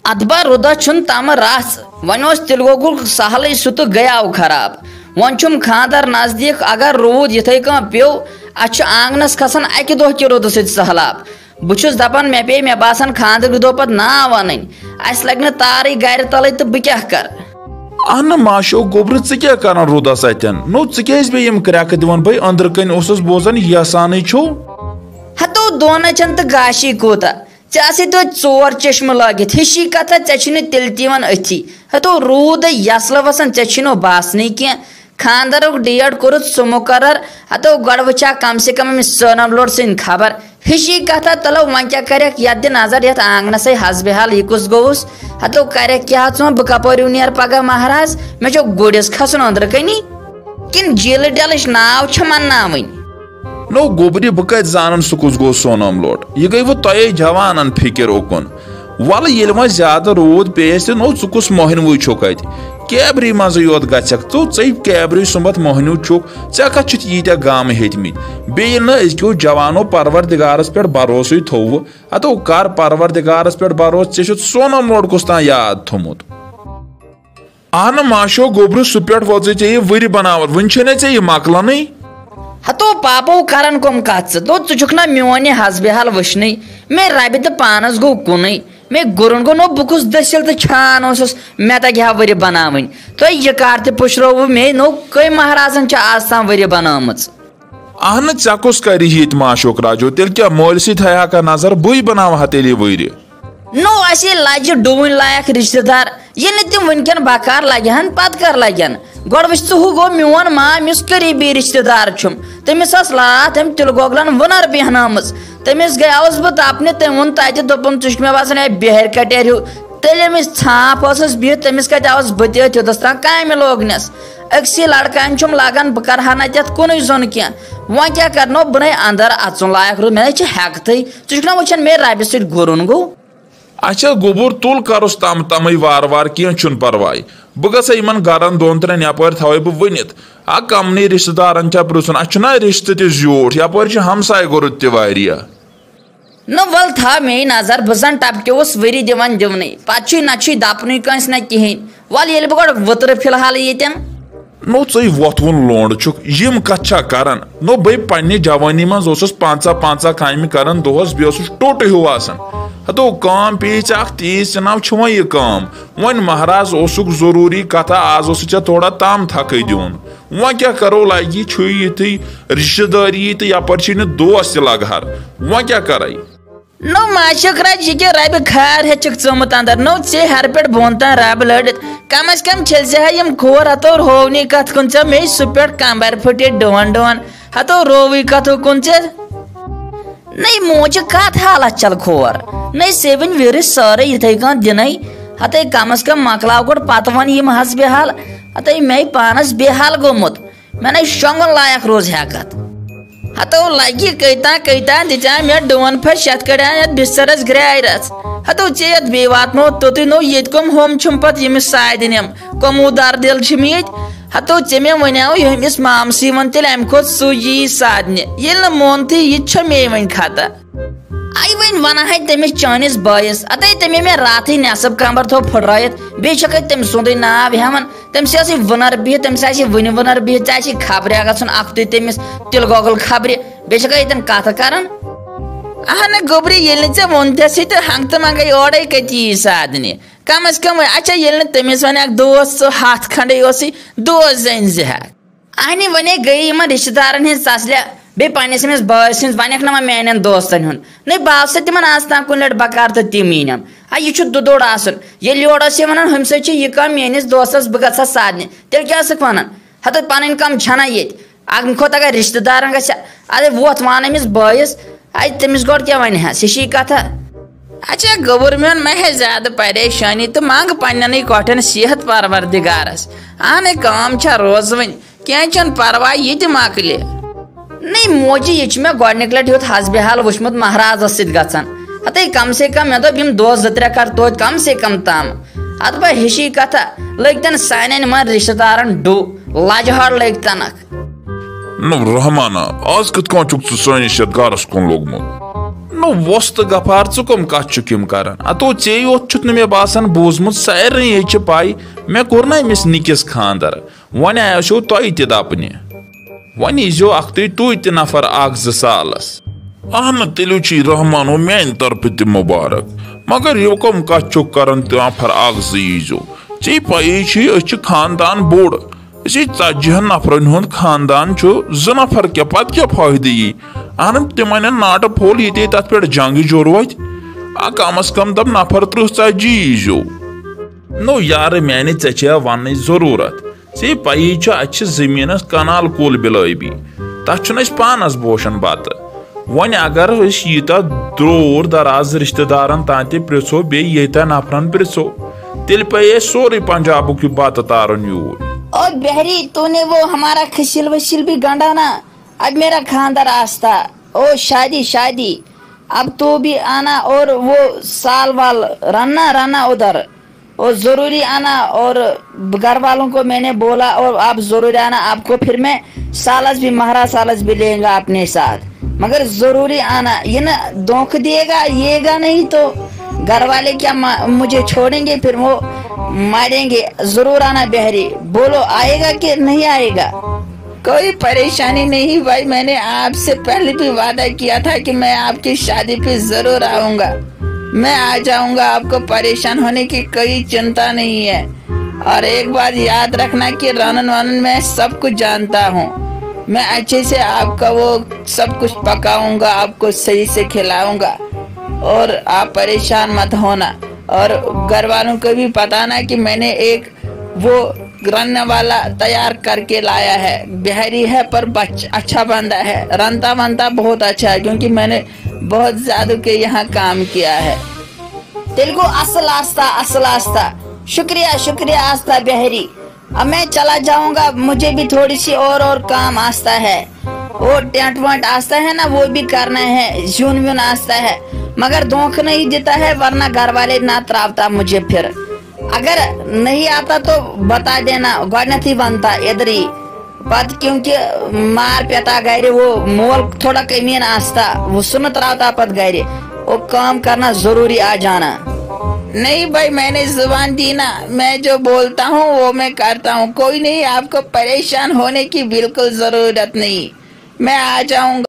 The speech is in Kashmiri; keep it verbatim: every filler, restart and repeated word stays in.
ادبا، رُدس چھُنہٕ تمہٕ رژھ۔ وۄنۍ اوس تِلہٕ گۄگُل سہلٕے سُہ تہٕ گٔیاو خراب۔ وۄنۍ چھُم خانٛدر نزدیٖک، اگر روٗد یِتھَے کٔنۍ پیوٚو، اَسہِ چھُ آنٛگنس کھسان اَکہِ دۄہ کہِ روٗدٕ سۭتۍ سہلاب۔ بہٕ چھُس دپان، مےٚ پیٚیہِ، مےٚ باسان، خانٛدرٕ دۄہ پتہٕ ناو انٕنۍ۔ اَسہِ لگہِ نہٕ تارٕے گرِ تلٕے تہٕ بہٕ کیٛاہ کرٕ؟ اہنہٕ ماشو گوٚبرٕ، ژٕ کیٛاہ کران روٗدس اتٮ۪ن؟ نو، ژٕ کیٛازِ بیٚیہِ یِم کرٛٮ۪کہٕ دِوان؟ بے أنٛدرٕ کنۍ اوسُس بوزان، یسانٕے چھُو۔ ہتو دونہٕ چھَن تہٕ گاشی کوٗتاہ۔ ژےٚ آسے توتہِ ژور چشمہٕ لٲگِتھ۔ ہِشی کتھا، ژےٚ چھُے نہٕ تیٚلہِ تہِ یِوان أتھی۔ ہتو روٗد یسلہٕ وسان، ژےٚ چھُے نہٕ باسنٕے کینٛہہ۔ خانٛدرُک ڈیٹ کوٚرُتھ ژٕ مُقرر۔ ہتو گۄڈٕ وٕچھا کم سے کم أمِس سونم لوڈ سٕنٛدۍ خبر۔ ہِشی کتھا، تلو وۄنۍ کیٛاہ کرکھ؟ یتھ دِ نظر یتھ آنگنسے حسبِ حال، یہِ کُس گوٚوُس؟ ہتو کرکھ کیٛاہ ژٕ وۄنۍ؟ بہٕ کپٲرۍ نیرٕ پگاہ مہراز؟ مےٚ چھُ گُرِس کھسُن أنٛدرٕ کنی۔ کِنہٕ جیٖلہٕ ڈلٕچ ناو چھےٚ منناوٕنۍ؟ نو گوٚبرِ، بہٕ کتہِ زانن سُہ کُس گوٚو سونم لوٹ؟ یہِ گٔیوٕ تۄہے جوانن فکر اُکُن۔ ولہٕ ییٚلہِ وۄنۍ زیادٕ روٗد پیٚیس تہِ، نو ژٕ کُس مۄہنوٕے چھُکھ اتہِ؟ کیبری منٛزٕے یوت گژھکھ ژٕ، ژے کیبری سُمبتھ مۄہنیو چھُکھ، ژےٚ کتھ چھِتھ ییٖتیٛاہ گامہٕ ہیٚتمٕتۍ؟ بیٚیہِ ییٚلہِ نہٕ أزکیو جوانو پروردگارس پٮ۪ٹھ بھروسٕے تھوٚوٕ، ہتو کر پروردگارس پٮ۪ٹھ بھروسہٕ، ژےٚ چھُتھ سونم لوٹ کُس تام یاد تھوٚمُت۔ اہنہٕ ماشو گوٚبرٕ، سُہ پٮ۪ٹھ وٲژٕے ژےٚ یہِ ؤرِ بناوان، وُنہِ چھے نہ ژےٚ یہِ مۄکلنٕے؟ ہتو پاپو، کران کۄم کتھ ژٕ؟ دوٚپ، ژٕ چھُکھ نہ میون یہِ حسبِ حال وٕچھنٕے؟ مےٚ ربہِ تہٕ پانس گوٚو کُنُے۔ مےٚ گُرُن گوٚو، نو بہٕ کُس دٔسِل تہٕ چھان اوسُس، مےٚ تگہِ ہا ؤرِ بناوٕنۍ؟ تۄہہِ یہِ کار تہِ پُشرووُ مے، نو کٔمۍ مہرازن چھِ آز تام ؤرِ بنٲومٕژ؟ اہنہٕ، ژےٚ کُس کرِ ییٚتہِ ماشوک راجو؟ تیٚلہِ کیٛاہ، مٲلۍ سٕے تھایہِ ہا کانٛہہ نظر، بٕے بناوٕ ہا تیٚلہِ یہِ ؤرِ؟ نو، اَسے لجہِ ڈوٗنۍ لایق رشتہٕ دار، ییٚلہِ نہٕ تِم وٕنکٮ۪ن بکار لگہِ ہن، پتہٕ کر لگن؟ گۄڈٕ وٕچھ ژٕ، ہُہ گوٚو میون مام، یُس قریبی رشتہٕ دار چھُم۔ تٔمِس ٲس لاتھ أمۍ تِلہٕ گۄگلن وُنر بیہنٲومٕژ۔ تٔمِس گٔیاوُس بہٕ تپنہِ، تٔمۍ ووٚن تتہِ، دوٚپُن، "ژٕ چھُکھ مےٚ باسان ہے بِہٲرۍ کٹیرِ ہیوٗ۔" تیٚلہِ أمِس ژھانٛپھ ٲسٕس بِہِتھ، تٔمِس کتہِ آوس بہٕ تہِ أتھۍ یوٚتس تام کامہِ لوگنس۔ أکسٕے لڑکہٕ ہن چھُم لگان، بہٕ کرٕ ہا نہ تتھ کُنُے زوٚن کینٛہہ۔ وۄنۍ کیٛاہ کرنو، بہٕ نے اندر اژُن لایق روٗد، مےٚ نے چھِ ہٮ۪کتھٕے۔ ژٕ چھُکھ نہ وٕچھان، مے ربہِ سۭتۍ گُرُن گوٚو۔ اچھا گوٚبُر، تُل کرُس تم تمٕے وارٕ وارٕ، کینٛہہ چھُنہٕ پرواے۔ بہٕ گژھے یِمن گرن دۄن ترٛٮ۪ن یپٲرۍ تھاوے بہٕ ؤنِتھ۔ آ، کمنٕے رشتہٕ دارن چھا پرژھُن، اسہِ چھُنہ رشتہٕ تہِ زیوٗٹھ، یپٲرۍ چھِ ہمساے گوٚرُت تہِ واریاہ۔ نہ ول، تھاو مے نظر، بہٕ زن ٹپکیوس ؤری دِوان دِونٕے، پتہٕ چھُے نہ چھُے دپنُے کٲنٛسہِ نہ کِہیٖنۍ۔ ول، ییٚلہِ بہٕ گۄڈٕ وٕترٕ فی الحال ییٚتٮ۪ن۔ نو، ژٕے وۄتھ وُن لونڈ چھُکھ، یِم کتھ چھا کران؟ نو، بے پننہِ جوانی منٛز اوسُس پانٛژاہ پانٛژاہ کامہِ کران دۄہس، بیٚیہِ اوسُس ٹوٚٹ ہیوٗ آسان۔ ہتو، کٲم پیٚیہِ ژےٚ اکھ تیز، ژےٚ ناو چھُ وۄنۍ یہِ کٲم۔ وۄنۍ مہراز اوسُکھ ضروٗری کتھا، آز اوسُے ژےٚ تھوڑا تام تھکھٕے دیُن۔ وۄنۍ کیٛاہ کرو، لگی چھُے یِتھٕے رشتہٕ دٲری تہٕ یپٲرۍ چھِی نہٕ دوس تہِ لگہٕ ہر۔ وۄنۍ کیٛاہ کرے؟ نو ماشوک راج، یہِ کیٛاہ ربہِ خار ہیٚتھ چھکھ ژٲمٕت اندر؟ نو ژے ہر پٮ۪ٹھ بۄن تام رب لٲڑِتھ۔ کم از کم چھٔلۍ زِ ہا یِم کھور، ہتو روونی کتھ کُن ژےٚ مے سُہ پٮ۪ٹھ کمبر پھٕٹِتھ ڈُون ڈُون۔ ہتو رووٕے کتھو کُن ژےٚ۔ نَے موجہِ کتھ حالت چل کھور؟ نَے ژے وٕنۍ وِرٕس سٲرٕے یِتھَے کٔنۍ دِنَے۔ ہتے کم از کم مۄکلاو گۄڈٕ، پتہٕ وَن یِم حسبِ حال۔ ہتے مے پانس بے حال گوٚمُت۔ مےٚ نَے شۄنٛگُن لایق روز ہٮ۪کتھ۔ ہتو لگہِ کٔتان کٔتان دِژاے مےٚ ڈُون پھٔش یتھ کڑان یتھ بسترس گرٛایہِ رژھ۔ ہتو ژےٚ یتھ بیٚیہِ واتنو توٚتُے نوٚو، ییٚتہِ کۄم ہوٚم چھِم پتہٕ ییٚمِس سادِ نِم؟ کۄمو در دِل چھِم ییٚتہِ؟ ہتو ژےٚ مےٚ ونیاو ییٚمِس مامسٕے وَن تیٚلہِ امہِ کھۄتہٕ سُے یی سادنہِ۔ ییٚلہِ نہٕ مونتھٕے، یہِ تہِ چھےٚ مے وۄنۍ خطا۔ آے وۄنۍ ونہٕ ہاے تٔمِس چٲنِس بٲیِس، اتے تٔمۍ مےٚ راتھٕے نٮ۪صٕب کمبر تھوٚو پھٕٹرٲیِتھ، بیٚیہِ چھکھ اَتہِ تٔمۍ سُنٛدُے ناو ہٮ۪وان۔ تٔمِس ٲسٕے وُنر بِہِتھ، تٔمِس آسہِ وُنہِ وُنر بِہِتھ، ژےٚ آسہِ خبرِ گژھُن اکھتُے تٔمِس تِلہٕ گۄگُل خبرِ، بیٚیہِ چھکھ ییٚتٮ۪ن کتھٕ کران۔ اہنہٕ گوٚبرِ، ییٚلہِ نہٕ ژےٚ ووٚن تہِ ٲسی تہٕ ہنٛگتہٕ منٛگے اورے کتہِ یی سادنہِ؟ کم از کم وۄنۍ، اچھا، ییٚلہِ نہٕ تٔمِس وۄنۍ اکھ دوس ژٕ ہتھ کھنڈے اوسُے، دوس زٔنۍ زِ ہا۔ اہنہِ ونے گٔیے یِمن رشتہٕ دارن ہٕنٛز تسلہِ، بیٚیہِ پننِس أمِس بٲے سٕنٛز، ونکھ نہٕ وۄنۍ میانٮ۪ن دوستن ہُنٛد۔ نَے بہٕ آسہٕ تِمن آز تام کُنہِ لٹہِ بکار تہٕ تِم یِنٮ۪م۔ ہا، یہِ چھُ دُدوٚڑ آسُن۔ ییٚلہِ یورٕ ٲس یہِ ونان، ہُمہِ سۭتۍ چھِ یہِ کٲم میٲنِس دوستس، بہٕ گژھٕ ہا سادنہِ۔ تیٚلہِ کیٛاہ ٲسٕکھ ونان؟ ہتہٕ پنٕنۍ کٲم چھنہ ییٚتہِ۔ اَمہِ کھۄتہٕ اگر رشتہٕ دارن گژھِ ہا، ادے ووتھ وَن أمِس بٲیِس، اَتہِ تٔمِس گۄڈٕ کیٛاہ وَنہِ ہس، ہِشی کتھا۔ اچھا گوٚبُر میون، مہ ہے زیادٕ پریشٲنی تہٕ منٛگ پننٮ۪نٕے کۄٹھٮ۪ن صحت پروردگارس۔ اہنے کٲم چھےٚ روزوٕنۍ، کینٛہہ چھُنہٕ پرواے، یہِ تہِ مۄکلہِ۔ نَے موجی، یہِ چھُ مےٚ گۄڈٕنِکۍ لٹہِ یُتھ حسبِ حال وٕچھمُت مہرازس سۭتۍ گژھان۔ ہتے کم سے کم مےٚ دوٚپ یِم دۄہ زٕ ترٛےٚ کر توتہِ کم سے کم تام۔ ادٕ بہ ہِشی کتھا، لٔگۍ تن سانٮ۪ن یِمن رشتہٕ دارن ڈُو، لجہِ ہاڑ لٔگۍ تنکھ۔ نو رحمانہ، آز کِتھ کٔنۍ چھُکھ ژٕ سٲنِس یتھ گرس کُن لوٚگمُت؟ نو وۄستہٕ غفار، ژٕ کٕم کتھ چھُکھ یِم کران؟ اتو ژے یوت چھُتھ نہٕ مےٚ باسان بوٗزمُت، سارنٕے چھِ پاے مےٚ کوٚر نہ أمِس نِکِس خاندر۔ وۄنۍ آسیو تۄہہِ تہِ دپنہِ۔ وۄنۍ ییٖزیو اختٕے تُہۍ تہِ نفر اکھ زٕ سالس۔ اہنہٕ، تیٚلہِ چھُے رحمانو میانہِ طرفہٕ تہِ مبارک۔ مگر یہِ کٕم کتھ چھُکھ کران، تہِ نفر اکھ زٕ ییٖزیو؟ ژےٚ پَیی چھے أسۍ چھِ خاندان بوٚڑ۔ أسۍ ژتجی ہن نفرن ہُنٛد خاندان چھُ، زٕ نفر کیٛاہ، پتہٕ کیٛاہ فٲیدٕ یی؟ اہن، تِم انن ناٹہٕ پھوٚل، ییٚتے تتھ پٮ۪ٹھ جنگٕچ ضروٗرت۔ آ، کم از کم دپ نفر ترٕٛہ ژتجی ییٖزیو۔ نو یارٕ میانہِ، ژےٚ چھےٚ وننٕچ ضروٗرت؟ ژےٚ پَیی چھُ، اتہِ چھِ زٔمیٖنس کنال کُل بِلٲبی۔ تتھ چھُنہٕ أسۍ پانس بوشن بتہٕ۔ وۄنۍ اگر أسۍ ییٖتیٛاہ دوٗر دراز رشتہٕ دارن تام تہِ پرژھو، بیٚیہِ ییٖتیٛاہ نفرن پرژھو، تیٚلہِ پیٚیہِ اَسہِ سورُے پنجابُک یہِ بتہٕ تارُن یوٗرۍ۔ ओ बिहारी, तूने वो हमारा खिसिल वसिल भी गंडा ना। अब मेरा खानदार आस्था। ओ शादी शादी। अब तू भी आना और वो साल वाल रन्ना रन्ना उधर। और जरूरी आना। और घर वालों को मैंने बोला, और आप जरूर आना। आपको फिर मैं सालस भी, महाराज सालस भी लेगा अपने साथ। मगर जरूरी आना। ये ना धोखा दिएगा, येगा नहीं तो घर वाले क्या मा-, मुझे छोड़ेंगे? फिर वो मारेंगे। जरूर आना बिहारी। बोलो, आएगा कि नहीं आएगा? कोई परेशानी नहीं भाई, मैंने आपसे पहले भी वादा किया था कि मैं आपकी शादी पे जरूर आऊंगा। मैं आ जाऊंगा, आपको परेशान होने की कोई चिंता नहीं है। और एक बात याद रखना कि रनन वनन मैं सब कुछ जानता हूँ। मैं अच्छे से आपका वो सब कुछ पकाऊंगा, आपको सही से खिलाऊंगा। और आप परेशान मत होना। और घर वालों को भी बताना कि मैंने एक वो रनने वाला तैयार करके लाया है। बिहारी है पर बच अच्छा बंदा है, रनता वनता बहुत अच्छा है, क्योंकि मैंने बहुत ज्यादा के यहाँ काम किया है। तेलुगु असल आस्था, असल आस्था। शुक्रिया, शुक्रिया आस्था बिहारी। अब मैं चला जाऊंगा, मुझे भी थोड़ी सी और और काम आस्था है। वो टेंट वेंट आस्था है ना, वो भी करना है। जून वन आस्था है, मगर धोखा नहीं देता है, वरना घर वाले ना त्रावता मुझे फिर। अगर नहीं आता तो बता देना, गणत ही बनता इधर ही। पत क्योंकि मार पेता गए वो मोल थोड़ा कमीन आस्था, वो सुनत रहा था पत गए। वो काम करना जरूरी आ जाना। नहीं भाई, मैंने जुबान दी ना, मैं जो बोलता हूँ वो मैं करता हूँ। कोई नहीं, आपको परेशान होने की बिल्कुल जरूरत नहीं। मैं आ जाऊंगा।